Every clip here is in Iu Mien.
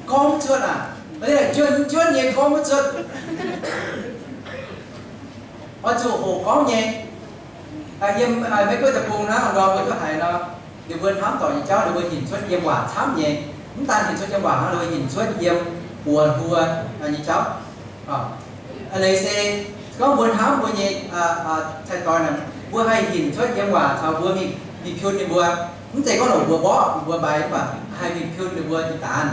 Gorngv mv cuotv aac, njuonv, njuonv nyei gorngv mv cuotv. Oix zuqc hoqc gorngv nyei. Yiem Meiv Guoqv deic-bung hnangv, ndorm mbuo duqv haiz nor, ninh mbuo hnamv doic nyei jauv, ninh mbuo hinc cuotv yiem waac camv nyei. Mv daan hinc cuotv yiem waac hnangv, ninh mbuo hinc cuotv yiem buoz mbuo nyei jauv. Leiz se gorngv mbuo hnamv mbuo nyei cai-doix naaic, mbuo haih hinc cuotv yiem waac caux mbuo mingh, mingh piun ninh mbuo. Mv zeiz gorngv longc mbuo mborqv ninh mbuo mbaix, mv baac haih mingh piun ninh mbuo jiex daanv,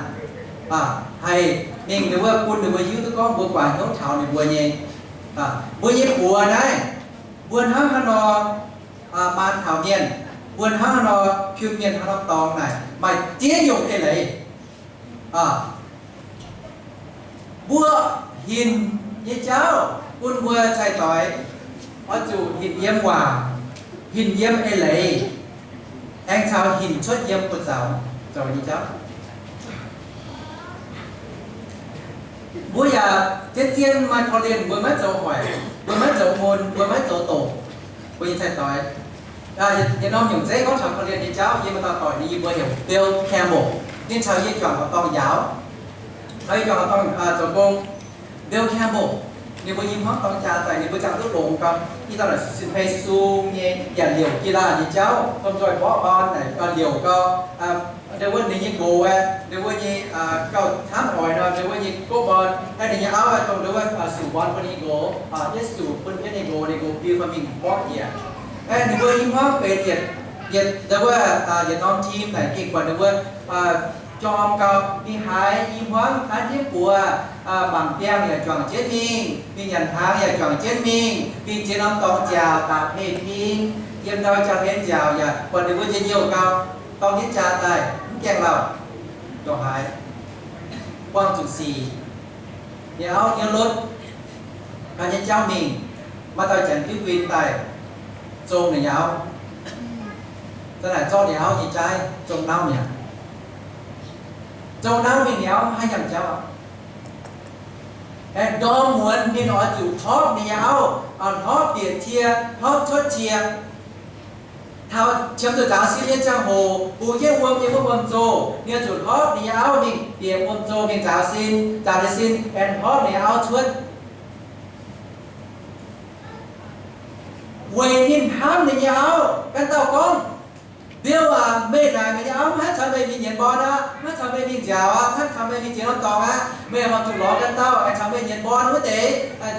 haih mingh ninh wuov bun ninh mbuo hiuv duqv gorngv mbuo guangc hnyouv taux ninh mbuo nyei. Mbuo nyei buoz naaiv, mbuo hnangv haaix nor maan taux mienh, mbuo hnangv haaix nor piun mienh haaix norm dorngx naaic, maaih ziex nyungc eix leiz. Mbuo hinc nyei jauv bun mbuo cai-doix oix zuqc hinc yiem waac, hinc yiem eix leiz, aengx caux hinc cuotv yiem buoz-zaux zoux nyei jauv. Mbuo yaac zien-zien maaih korv-lienh mbuo maiv zoux hoic, mbuo maiv zoux mun, mbuo maiv zoux doqc mbuo nyei cai-doix. Yietc norm nyungc zeiv gorngv taux korv-lienh nyei jauv, yie maaih dauh doic, ninh yie mbuo heuc Bill Campbell. Ninh caux yie juangc horqc dorngh njaaux, caux yie juangc horqc dorngh zoux gong. Bill Campbell, ninh mbuo i hmuangv dorng jaa daaih, ninh mbuo ziangh duqv longx gau. Ih dauh naaic sin-pei sung nyei, yaac liouc Gilad nyei jauv, domh nzoih mborqv orn naaic, liouc gau. Ndau wuov ninh nyei nqox aeqv, ndau wuov nyei gauh camv oix nor, ndau wuov nyei gopv orn, aeqv, ninh nyei auv aeqv, dongh ndau wuov suqc orn bun ninh nqox, yietv suqc bun jienv ninh nqox, ninh nqox biu fai mingh mborqv njiec. Aeqv, ninh mbuo i hmuangv benx yietc, yietc ndau wuov yietc norm team naaic gengh buatc ninh mbuo jorm gau. Mingh haaix i hmuangv an jienv buoz, mangc biangh yaac juangc jienv mingh, mingh nyanc hnaangx yaac juangc jienv mingh, mingh ziex norm dorngx nziaauc, daaih hei ping, yiem ndau jaa-hlen nziaauc yaac buatc ninh mbuo njien-youh gau, dorh jienv jaa daaih mv gaengh lauh. Ndongc haaix buangh zuqc sic, ninh auv hnyouv lotv, gan jienv jauv mingh, maaih dauh janx diuv guin daaih zong ninh nyei auv. Za'naaic zorqv ninh auv nyei jaaiv zong nauv mi'aqv. Zong nauv mingh, ninh auv maiv haaix nyungc jauv aqv. Aengx ndorm muonz ninh oix zuqc hlorpv ninh nyei auv, hlorpv bieqc cie, hlorpv cuotv cie. Taux qiemx zuqc nzaaux sin nyei ziangh hoc, bungx jienv wuom nyei wuov wuom-nzoh, ninh oix zuqc hlorpv ninh nyei auv mingh bieqc wuom-nzoh mingh nzaaux sin, nzaaux liuz sin aengx hlorpv ninh nyei auv cuotv. Weic ninh hnamv ninh nyei auv. Ganh dauh gorngv, Bill aac, meih naaic meih nyei auv maiv haih caux meih mingh nyienz mborn aqv, maiv haih caux meih mingh nziaauc aqv, maiv haih caux meih mingh ziex norm dorngx aqv. Meih horpc zuqc lorz ganh dauh aengx caux meih nyienz mborn wuov deix,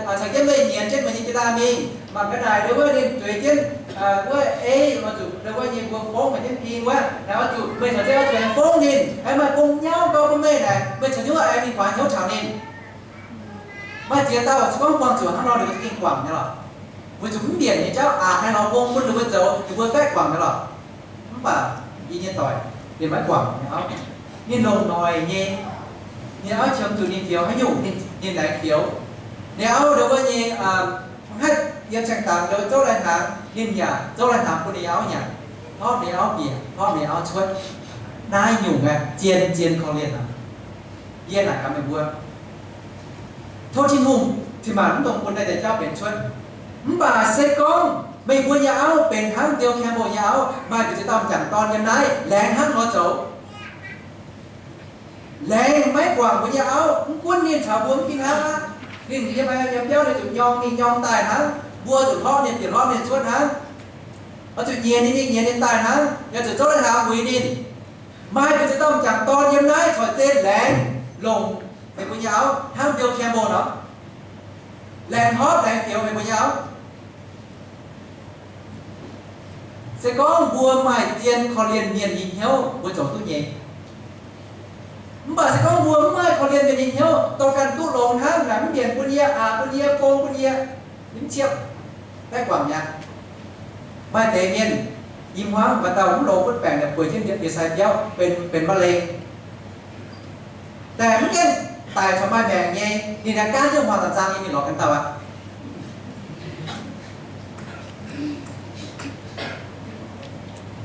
caux jienv meih nyienz jienv meih nyei jiex daaih mingh. Mangc gaax naaic, ndau wuov ninh zueiz jienv wuov ei, oix zuqc ndau wuov nyei mbuo fongv haic jienv ping wuov, naaic oix zuqc meih caux jienv oix zuqc aengx fongv ninh, aengx maaih gong nyauv gau bun meih naaic, meih caux jienv aengx mingh guangc hnyouv taux ninh. Maaih ziex dauh se gorngv buangh zuqc hnangv nor, ninh mbuo za'gengh guangc nyei lorqc. Weic zuqc mv mbienc nyei jauv aqc, haih lorz gong bun ninh mbuo zoux, ninh mbuo faeqv guangc nyei lorqc. Mv baac yie nyei doic, ninh maiv guangc ninh auv. Ninh longc noic nyei. Ninh auv qiemx zuqc ninh fioux haaix nyungc, ninh laengz fioux. Ninh auv ndau wuov nyei, mv haih yiem saeng-dangx ndau wuov zouv lai-hnaangx, ninh yaac zouv lai-hnaangx bun ninh auv nyanc, hlorpv ninh auv bieqc, hlorpv ninh auv cuotv. Naaiv nyungc aeqv, zien zien korv-lienh aqv. Yie naaic gaax meih mbuo, tov Tin-Hungh cin-maanc mv dungx bun naaiv deix jauv benx cuotv. Mv baac se gorngv meih mbuo nyei auv benx hnangv Bill Campbell nyei auv, maaih mbu'ziex dauh m'jangc dorn yiem naaiv laengz hnangv nor zoux. Laengz maiv guangc mbuo nyei auv, mv gunv ninh caux mbuo mv fih hnangv aqv. Ninh yiem, yiem biauv ninh zuqc nyorng ninh nyorng daaih hnangv, mbuo zuqc hlorpv ninh bieqc hlorpv ninh cuotv hnangv. Oix zuqc nyienz ninh mingh nyienz ninh daaih hnangv, yaac zuqc zouv lai-hnaangx uix ninh. Maaih mbu'ziex dauh m'jangc dorn yiem naaiv corc zen laengz longc meih mbuo nyei auv hnangv Bill Campbell nor. Laengz hlorpv laengz fioux meih mbuo nyei auv. Se gorngv mbuo maaih zien korv-lienh mienh nyei hnyouv, mbuo zoux duqv nyei. Mv baac se gorngv mbuo mv maaih korv-lienh mienh nyei hnyouv, dongh ganh duqv longx hnangv, naaic mv mbienc bun yie, aqc bun yie, gong bun yie, mv ciepv, maiv guangc mi'aqv. Maaih deix mienh, i hmuangv maaih dauh mv longx butv baengc, bueix jienv ndie-sai biauv, benx, benx มะเร็ง. Daaih mv gaengh daic corc maaih maengc nyei, ninh aengx gaanv jienv huaang daaih zaang nyei, ninh lorz ganh dauh aqv.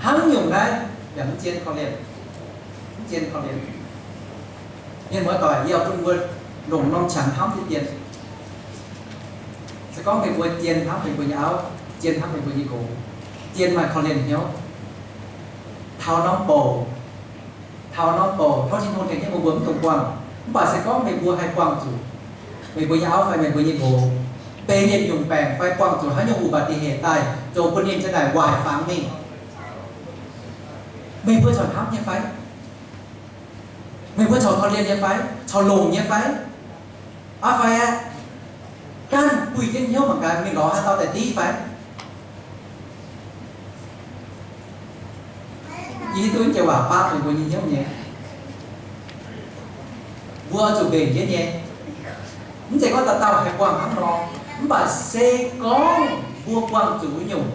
Hnangv nyungc naaiv yaac mv zien korv-lienh, mv zien korv-lienh. Mienh muoz-doic, yie oix bun mbuo longc norm qangx hnamv deix dien. Se gorngv meih mbuo zien hnamv meih mbuo nyei auv, zien hnamv meih mbuo nyei nqox, zien maaih korv-lienh hnyouv, taux norm bouc, taux norm bouc, tov Tin-Hungh tengx jienv meih mbuo mv dungx buangh. Mv baac se gorngv meih mbuo haih buangh zuqc meih mbuo nyei auv fai meih mbuo nyei nqox benx yietc nyungc baengc fai buangh zuqc haaix nyungc อุบัติเหตุ daaih, zoux bun ninh ziouc naaic waaic fangx mingh, meih mbuo corc hnamv nyei fai? Meih mbuo corc korv-lienh nyei fai? Corc longc nyei fai? Aa fai aeqv, ganh buih jienv hnyouv mangc gaax mingh lorz haaix dauh daaih div fai? Yie hiuv duqv jiex waac baav meih mbuo nyei hnyouv nyei. Mbuo zuqc mbenc jienv nyei. Mv zeiz gorngv dauh dauh haih buangh hnangv nor, mv baac se gorngv mbuo buangh zuqc wuov nyungc,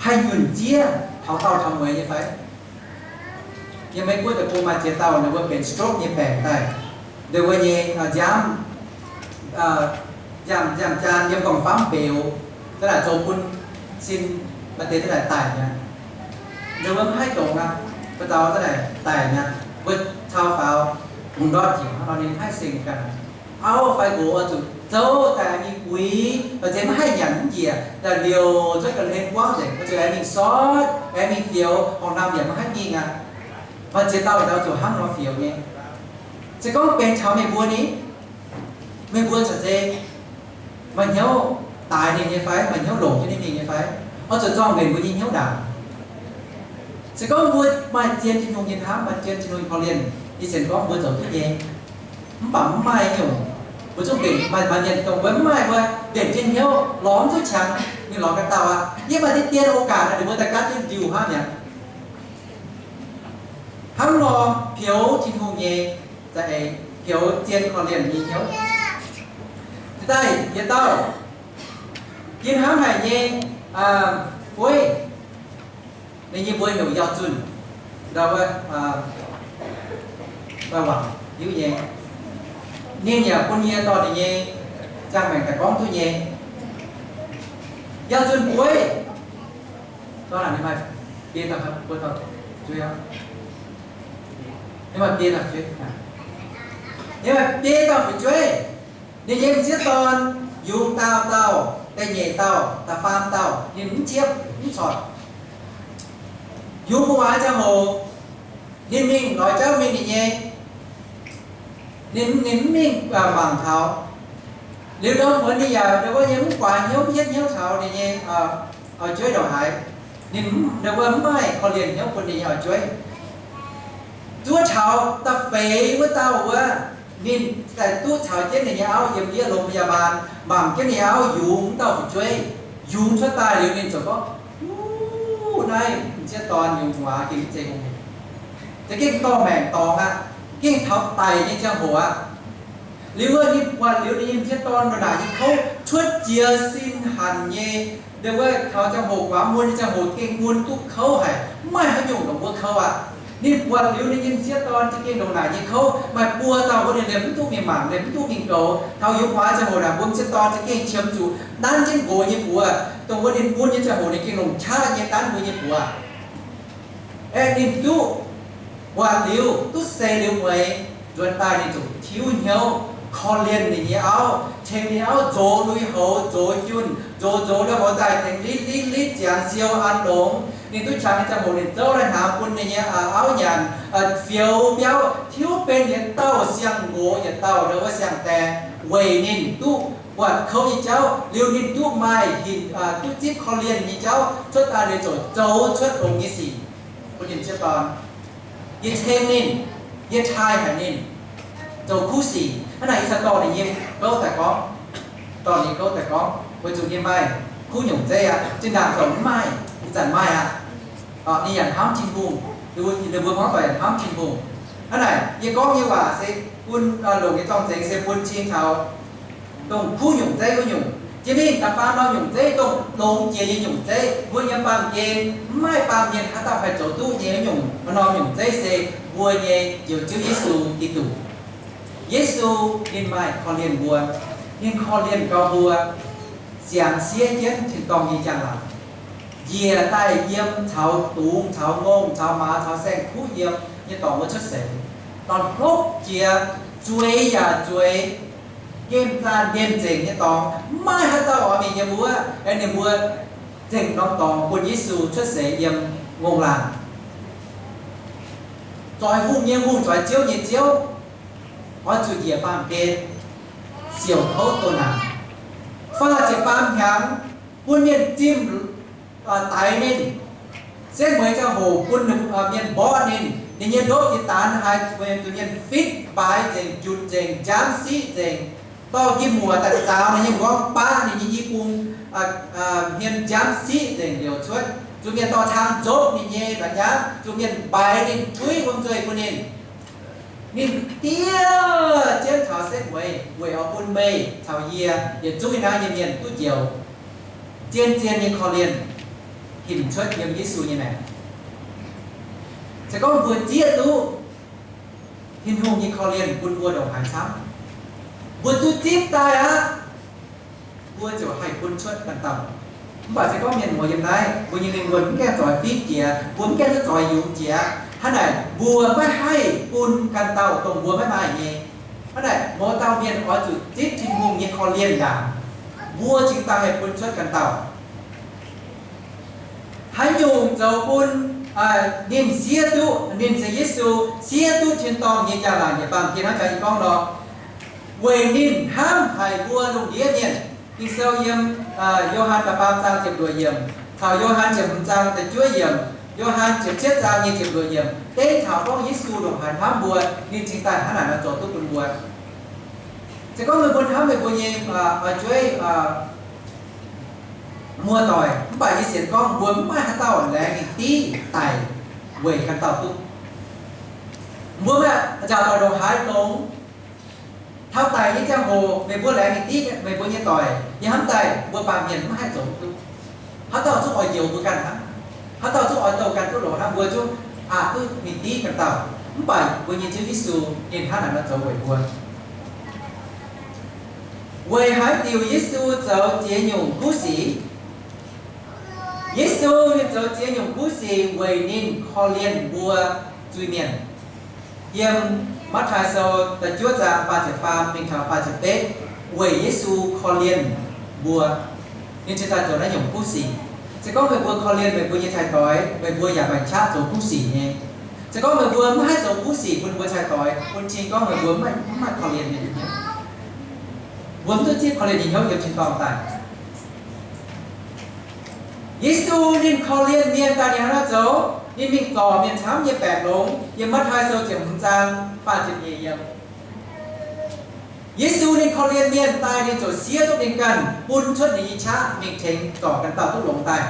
haih nyunc zieqv taux dauh taux mueiz nyei fai? Yiem Meiv Guoqv deic-bung maaih ziex dauh ninh mbuo benx stroke nyei baengc daaih. Ninh mbuo nyei nziaamv, nziaamv, nziaamv jaan yiem gorngv-famv mbeux, za'naaic zoux bun sin maaih deix za'naaic daic mi'aqv. Ninh mbuo mv haih dongz aqv, mbuo zaux za'naaic daic mi'aqv. Mbuo cau faaux bungx ndortv njiec hnangv nor ninh mv haih seng ganh. Auv fai nqox oix zuqc zouv daaih mingh uix, baac zeiz maiv haih nyanc mv njiec, daaih liouc cuotv ga'hlen buangv nzengc, oix zuqc aengx mingh sortv, aengx mingh fioux, horngh hnamv yaac maiv haih mingh aqv. Maaih ziex dauh oix zuqc hnangv nor fioux nyei. Se gorngv benx taux meih mbuo ni, meih mbuo corc zeiz maaih hnyouv daaix ninh nyei fai, maaih hnyouv longc jienv ninh mingh nyei fai? Oix zuqc zorng-mbenc mbuo nyei hnyouv ndaangc. Se gorngv mbuo maaih zien Tin-Hungh nyei hnamv, maaih zien Tin-Hungh nyei korv-lienh, yie sienx gorngv mbuo zoux duqv nyei. Mv baac mv maaih nyungc, mbuo zungv mbenc maaih, maaih mienh dongh mbuo mv maaih, mbuo mbenc jienv hnyouv lorz mv duqv qangx, mingh lorz ga'dauh aqv. Yie maaih deix dien โอกาส naaic ninh mbuo daaih gaatv jienv ndiuh hnangv mi'aqv. Hnangv nor peux Tin-Hungh nyei za'eix, peux zien korv-lienh nyei hnyouv. Daaih yietc dauh yie hnamv haic nyei, Gueiv, ninh nyei mbuox heuc Yauh Zunh, ndau wuov, wuov wangc hiuv nyei. Ninh yaac bun yie dorh ninh nyei ziangh maengc daaih gorngv duqv nyei. Yauh Zunh Gueiv, ninh maaih biei dauh fu'jueiv, ninh maaih biei dauh fu'jueiv, ninh maaih biei dauh fu'jueiv. Ninh nyei m'sieqv dorn yungz daauh dauh, da'nyeic dauh, da'faam dauh, ninh mv ciepv mv corc. Yungz gu'nguaaz ziangh hoc, ninh mingh lorz jauv mingh ninh nyei, ninh, ninh mv mingh mangc taux. Liuz ndorm muonz ninh yaac ndau wuov nyei mv guaax hnyouv, mv hietv hnyouv taux ninh nyei auv-jueiv ndongc haaix. Ninh ndau wuov mv maaih korv-lienh hnyouv bun ninh nyei auv-jueiv. Zuov taux da'feix wuov dauh wuov, ninh daaih duqv caux jienv ninh nyei auv yiem ndiev โรงพยาบาล, mangc jienv ninh auv yungz wuov dauh fu'jueiv. Yungz cuotv daaih liuz ninh ziouc gorngv, Wuov, naaiv m'sieqv dorn yungz gu'nguaaz gengh mv zeiz hungh nyei. Za'gengh dorh maengc dorngx aqv. Gengh taux daic nyei ziangh hoc aqv. Liuz wuov ninh buatc liuz ninh nyei m'sieqv dorn ndongc naaic nyei kouv cuotv jiez sin hanc nyei. Ndau wuov taux ziangh hoc guaax mun nyei ziangh hoc gengh mun duqv kouv haic, mv maaih haaix nyungc longc wuov kouv aqv. Ninh buatc liuz ninh nyei m'sieqv dorn za'gengh ndongc naaic nyei kouv, maaih buo dauh wuov ninh liemh mv duqv mingh mangc, liemh mv duqv mingh goux. Taux yungz gu'nguaaz ziangh hoc naaic mbuo m'sieqv dorn za'gengh qiemx zuqc nanv jienv nqox nyei buoz, dongh wuov ninh mun nyei ziangh hoc ninh gengh longc qaqv nyei nanv mbuo nyei buoz. Aeqv, ninh duqv buatc liuz, duqv seix liuz mueiz, nzuonx daaih ninh ziouc tiuv hnyouv korv-lienh ninh nyei auv, tengx ninh auv nzox lui-houx, nzox junh, nzox nzox lui-houx daaih tengx litv litv litv ziangx siou an longx. Ninh duqv qangx nyei ziangh hoc ninh zouv lai-hnaangx bun ninh nyei auv nyanc, fioux biauv, tiuv benx yietc dauh siang-nqox, yietc dauh ndau wuov siang-die, weic ninh duqv buatc kouv nyei jauv, liuz ninh duqv maaih hinc, duqv zipv korv-lienh nyei jauv cuotv daaih, ninh ziouc zoux cuotv longx nyei sic bun ninh m'sieqv dorn. Yie ceng ninh, yie taaih haic ninh zoux kuv sic. Hnangv naaic yie cingx dorh ninh nyei gouv daaih gorngv, dorh ninh nyei gouv daaih gorngv, weic zuqc ninh maaih kuv nyungc zeiv aqv. Zinh ndaangc zoux mv maaih, ih zanc maaih aqv. Ninh yaac hnamv Tin-Hungh, ninh mbuo hnamv doic yaac hnamv Tin-Hungh. Hnangv naaic yie gorngv nyei waac se bun, longc nyei zorng-zengx se bun cing taux dongh kuv nyungc zeiv wuov nyungc. Jiex mingh da'faam norm nyungc zeiv, dongh longx jiex nyei nyungc zeiv, mbuo yiem baamh gen mv maaih baamh mienh haaix dauh haih zoux duqv nyei wuov nyungc. Norm nyungc zeiv se mbuo nyei Njoux Ziouv Yesu Giduc. Yesu ninh maaih korv-lienh mbuo, ninh korv-lienh gau mbuo, siangx siev jienv tin-dorngh nyei njang-laangc, njiec daaih yiem caux dungz, caux ngongh, caux maaz, caux saeng-kuv yiem nyei dorngx wuov cuotv seix, dorn hlopv jiex, zueiz yaac zueiz, nqemh zaanh nqemh nzengc nyei dorngx, mv maaih haaix dauh oix mingh yiem wuov. Aeqv, ninh mbuo zengc norm dorngx bun Yesu cuotv seix yiem ngongh laangc. zoix hungh nyei Hungh, zoix ziouv nyei Ziouv, oix zuqc njiec baamh gen, siouc kouv doh naanc. Faah ziepc faam hnyangx, bun mienh zimh daix ninh. Setv mueiz ziangh hoc bun mienh mborqv ninh. Ninh nyei ndopv jiex daanx haiz zuqc mienh fitv mbaaix nzengc, njunc nzengc, nziaamv siqv nzengc. Dorh njimv muoc daaih zaaux ninh nyei nqorngv baqv, ninh nyei i bung hmien nziaamv siqv nzengc liouc cuotv. Zuqc mienh dorh cang nzopv ninh nyei la'nyaamv, zuqc mienh mbaix ninh, tuiv wuom nzueih bun ninh. Ninh diev jienv taux setv mueiz weic oix bun meih caux yie, yietc zungv yiem naaiv nyei mienh duqv njoux. Zien-zien nyei korv-lienh hinc cuotv yiem Yesu nyei maengc. Se gorngv mbuo zieqv duqv Tin-Hungh nyei korv-lienh bun mbuo ndongc haaix camv, mbuo duqv zipv daaih aqv, mbuo ziouc haih bun cuotv ganh dauh. Mv baac se gorngv mienh muoz yiem naaiv, mbuo nyei lingh wuonh mv gaengh zoix fingv jiex, mbuo mv gaengh duqv zoix yungz jiex, hnangv naaic mbuo maiv haih bun ganh dauh dongh mbuo maiv maaih nyei. Hnangv naaic mouz dauh mienh oix zuqc zipv Tin-Hungh nyei korv-lienh ndaangc, mbuo cingx daaih haih bun cuotv ganh dauh. Haaix nyungc zoux bun ninh siev duqv, ninh se Yesu, siev duqv tin-dorngh nyei njang-laangc nyei baamh gen hnangv jaax yie gorngv nor, weic ninh hnamv haic mbuo lungh ndiev mienh. Ging-Sou yiem Yo^han da'faam zaang ziepc luoqc yiemc caux Yo^han ziepc hmz zaang da'juov yiemc, Yo^han ziepc cietv zaang nyei ziepc luoqc yiemc dengv taux gorngv Yesu ndongc haaix hnamv mbuo, ninh cingx daaih hnangv naaic nor zoux duqv bun mbuo. Se gorngv meih mbuo hnamv meih mbuo nyei fu'jueiv muoz-doic, mv baac yie sienx gorngv mbuo mv maaih haaix dauh laengz mingh div daic weic ganh dauh duqv. Mbuo maaih nzaaux doic ndongc haaix longx, taux daic nyei ziangh hoc meih mbuo laengz mingh div meih mbuo nyei doic, yie hnamv daaih mbuo baamh mienh mv haih zoux duqv. Haaix dauh zungv oix njoux mbuo ganh hnangv. Haaix dauh zungv oix douh ganh duqv longx hnangv, mbuo zungv aqc duqv mingh div ganh dauh. Mv baac mbuo nyei Ziouv Yesu ninh hnangv naaic nor zoux weic mbuo. Weic haaix diuc Yesu zoux ziex nyungc kuv sic? Yesu ninh zoux ziex nyungc kuv sic weic ninh korv-lienh mbuo zuiz-mienh. Yiem Matv^taai Sou da'juov zaang faah ziepc faam mingh taux faah ziepc betv, weic Yesu korv-lienh mbuo, ninh cingx daaih zoux naaiv nyungc kuv sic. Se gorngv meih mbuo korv-lienh meih mbuo nyei cai-doix, meih mbuo yaac mangc qaqv zoux kuv sic nyei. Se gorngv meih mbuo maiv haih zoux kuv sic bun mbuo cai-doix, bun cing gorngv meih mbuo maiv, maiv maaih korv-lienh nyei hnyouv. Mbuo mv duqv zipv korv-lienh nyei hnyouv yiem tin-dorngh daaih. Yesu ninh korv-lienh mienh daaih ninh hnangv naaiv zoux, ninh mingh zorc mienh camv nyei baeqc longx. Yiem Matv^taai Sou ziepc hmz zaang faah ziepc nyeic yiemc, Yesu ninh korv-lienh mienh daaih ninh ziouc siev duqv ninh ganh bun cuotv ninh nyei qaqv mingh tengx zorc ganh dauh duqv longx daaih.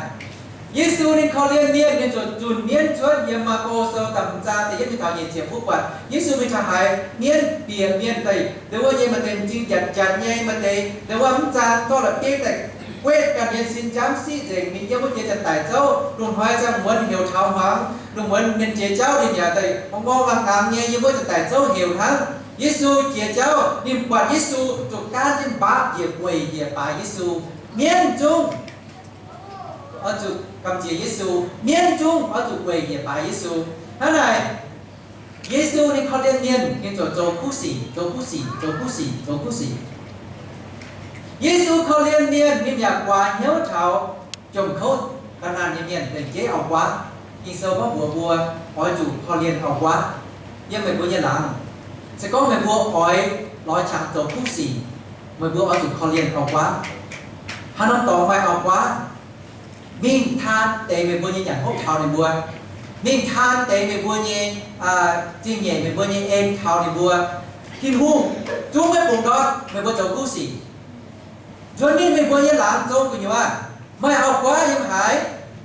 Yesu ninh korv-lienh mienh, ninh ziouc zunc mienv cuotv. Yiem Maako Sou da'hmz zaang da'yietv mingh taux nyeic ziepc mbuo buatc Yesu mingh taux haaix mienv bieqc mienh daaih, ndon wuov nyei maaih deix m'zing janx-janx nyei, maaih deix ndon wuov mv zaang zorqv la'bieiv daaih guetv ganh nyei sin nziaamv siqv nzengc, ninh yiem wuov jiex ziepc daic zouv. Lungh hnoi ziangh muonz heuc taux hmuangx, lungh muonz mienh jiex jauv ninh yaac daaih ngorngv ngorngv laangh laangx nyei, yiem wuov ziepc daic zouv heuc hnangv. Yesu jiex jauv, ninh buatc Yesu zuqc gaanv jienv mbaatv njiec weic njiec baaix Yesu. Mienv zungv oix zuqc gamh nziex Yesu. Mienv zungv oix zuqc weic njiec baaix Yesu. Hnangv naaic, Yesu ninh korv-lienh mienh, ninh ziouc zoux kuv sic, zoux kuv sic, zoux kuv sic, zoux kuv sic. Yesu korv-lienh mienh, ninh yaac guaax hnyouv taux jomc kouv ga'naanh nyei mienh, dengv jeiv auv-guaav. Ging-Sou gorngv mbuox mbuo oix zuqc korv-lienh auv-guaav yiem meih mbuo nyei laangz. Se gorngv meih mbuo oix lorz qangx zoux kuv sic, meih mbuo oix zuqc korv-lienh auv-guaav. Haaix norm dorngx maaih auv-guaav, mingh taan deix meih mbuo nyei nyanc hopv taux ninh mbuo, mingh taan deix meih mbuo nyei zingh nyeic, meih mbuo nyei en taux ninh mbuo. Tin-Hungh zungv maiv bungx ndortv meih mbuo zoux kuv sic. Nzuonx mingh meih mbuo nyei laangz zong gu'nyuoz maaih auv-guaav yiem haaix,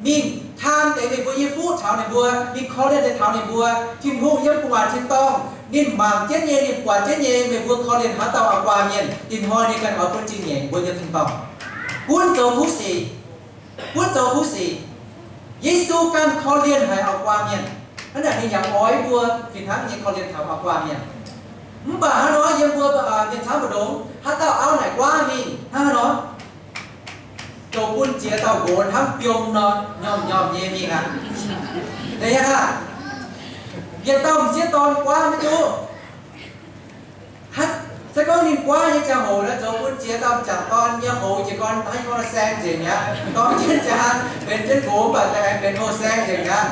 mingh taan deix meih mbuo nyei fuqv taux ninh mbuo, mingh korv-lienh deix taux ninh mbuo. Tin-Hungh yiem gu'nguaaic tin-dorngh ninh mangc jienv nyei, ninh buatc jienv nyei. Meih mbuo korv-lienh haaix dauh auv-guaav mienh, ih hnoi ninh ganh oix bun zingh nyeic mbuo nyei tin-dorngh. Gunv zoux kuv sic, gunv zoux kuv sic. Yesu ganh korv-lienh haic auv-guaav mienh. Hnangv naaic ninh yaac oix mbuo fih hnangv nyei korv-lienh taux auv-guaav mienh. Mv baac hnangv nor yiem mbuo mienh camv mbu'ndongx, haaix dauh auv naaic guaav mingh hnangv haaix nor, zoux bun ziex dauh nqox hnangv biom nor, nyormh nyormh nyei mingh aqv. Deix aqv, yietc dauh m'sieqv dorn guaav maiv duqv. Se gorngv ninh guaav nyei ziangh hoc nor, zoux bun ziex dauh m'jangc dorn nyei houx jiez gorn hnangv gorngv saeng nzengc mi'aqv. Dorng jienv ziangx benx jienv nqox, mv baac daaih aengx benx houh saeng nzengc mi'aqv.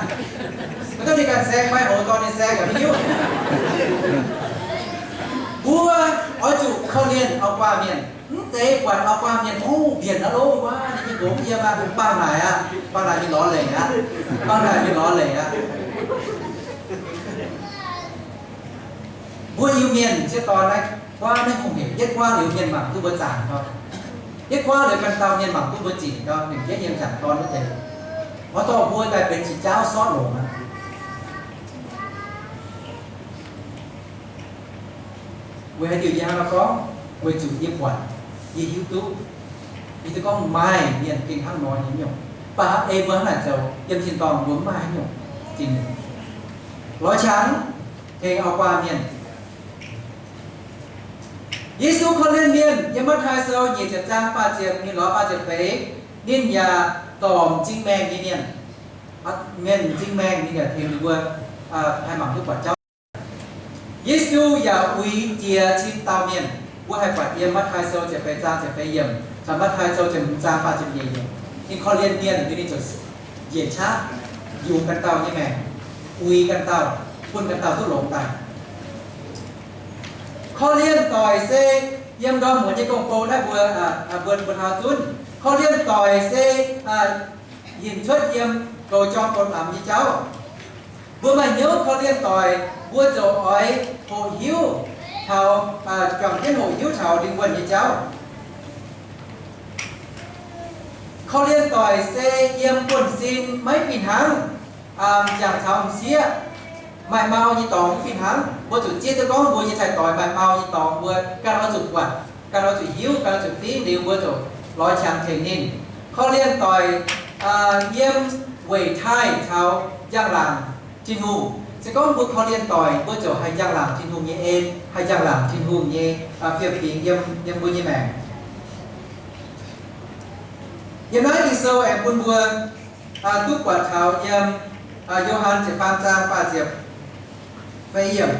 Duqv ninh ganh saeng fai hoc dorh ninh saeng yaac maiv hiuv. Mbuo oix zuqc korv-lienh auv-guaav mienh, mv zeiz buatc auv-guaav mienh, o, mbienc aqv loh, wuov ninh nyei nqox yiem aqv, bangc naaic aqv, bangc naaic mingh lorz leiz aqv, bangc naaic mingh lorz leiz aqv. Mbuo Iu-Mienh sieqv dorn naaiv guaav naaiv hungh hec, yietv guaav liuz mienh mangc duqv mbuo zaangc gau. Yietv guaav liuz ganh dauh mienh mangc duqv mbuo zinc gau, ninh jienv yiem nzaangc dorn wuov deix. Oix dorh mbuo daaih benx qiex jaauv sortv longx aqv. Weic haaix diuc yie hnangv nor gorngv? Weic zuqc yie buatc, yie hiuv duqv, yie duqv gorngv maaih mienh gengh hnangv nor nyei nyungc. Mv baac ei mbuo hnangv naaic zoux yiem tin-dorngh mbuo mv maaih haaix nyungc zinh nyungc. Lorz qangx tengx auv-guaav mienh. Yesu korv-lienh mienh yiem Matv^taai Sou nyic ziepc zaang faah ziepc mingh lorz faah ziepc feix, ninh yaac zorc m'zing maengh nyei mienh. Mienh m'zing maengh ninh yaac tengx ninh mbuo haih mangc duqv buatc jauv. Yesu yaac uix jiex cin dauh mienh. Mbuo haih buatc yiem Matv^taai Sou ziepc feix zaang ziepc feix yiemc caux Matv^taai Sou ziepc hmz zaang faah ziepc nyeic yiemc. Ninh korv-lienh mienh liuz ninh ziouc njiec qaqv yungz ganh dauh nyei maengc, uix ganh dauh, bun ganh dauh duqv longx daaih. Korv-lienh doic se yiem Ndortv Muonz nyei gong-bou naaiv mbuo, mbuo, mbuo taux zunv. Korv-lienh doic se hinc cuotv yiem goux jorm goux lamz nyei jauv. Mbuo maaih hnyouv korv-lienh doic, mbuo ziouc oix hoqc hiuv taux, juangc jienv hoqc hiuv taux lingh wuonh nyei jauv. Korv-lienh doic se yiem buonv-sin maiv fih hnangv, jangx caux m'sieqv maaih mau nyei dorngx mv fih hnangv. Mbuo zuqc zieqv duqv gorngv mbuo nyei cai-doix maaih mau nyei dorngx, mbuo ganh oix zuqc buatc, ganh oix zuqc hiuv, ganh oix zuqc fingx liuz mbuo ziouc lorz qangx tengx ninh. Korv-lienh doic yiem weic taaih caux njang-laangc Tin-Hungh. Se gorngv mbuo korv-lienh doic, mbuo ziouc haih njang-laangc Tin-Hungh nyei en, haih njang-laangc Tin-Hungh nyei fiem-fingx yiem, yiem mbuo nyei maengc. Yiem naaiv Ging-Sou aengx bun mbuo duqv buatc taux yiem Yo^han ziepc faam zaang faah ziepc feix yiemc.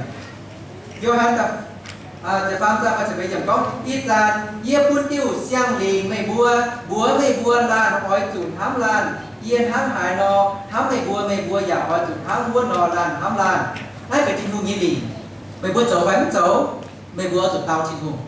Yo^han ziepc faam zaang faah ziepc feix yiemc gorngv, Ih zanc yie bun diuh siang-lingc meih mbuo, mbuox meih mbuo laanh oix zuqc hnamv laanh. Yie hnangv haaix nor hnamv meih mbuo, meih mbuo yaac oix zuqc hnangv wuov nor laanh hnamv laanh. Naaiv benx Tin-Hungh nyei lingc. Meih mbuo zoux fai mv zoux, meih mbuo oix zuqc dau Tin-Hungh.